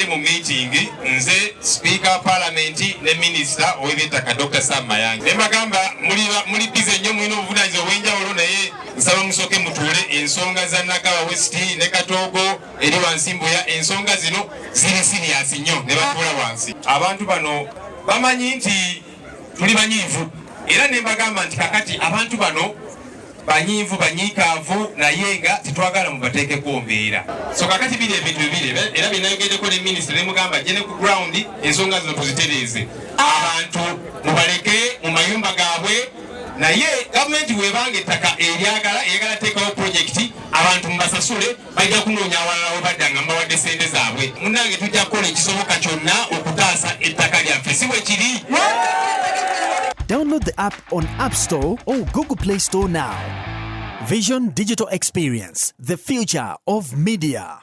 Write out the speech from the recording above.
Twabadde mu meeting, nze, Sipiika wa Paalamenti ne Minisita ow'ebyettaka Dr Sam Mayanja, ne mbagamba, muli busy nnyo, mulina obuvunaanyizibwa obw'enjawulo, naye nsaba musooke mutuule. Ensonga za Nakawa West ne Katoogo eri wansi Mbuya, ensonga zino ziri serious nnyo. Ne batuula wansi. Abantu bano bamanyi nti tuli banyiivu, era ne mbagamba nti kakati abantu bano banyiivu, banyiikaavu, naye nga tetwagala mubateekeko mbeera. So kakati biri ebintu bibiri, era byenayogeddeko ne minisita, nemugamba gye ne ku ground ensonga zino tuzitereeze, abantu mubaleke mu mayumba gaabwe, naye gavumenti webanga ettaka eryagala, eyagala teekawo projekiti, abantu mubasasule, bajja kunoonya awalala we badda nga mbawadde sente zaabwe. Munnange, tujja kukola ekisoboka kyonna okutaasa ettaka lyaffe, si bwe kiri? Download the app on App Store or Google Play Store now. Vision Digital Experience, the future of media.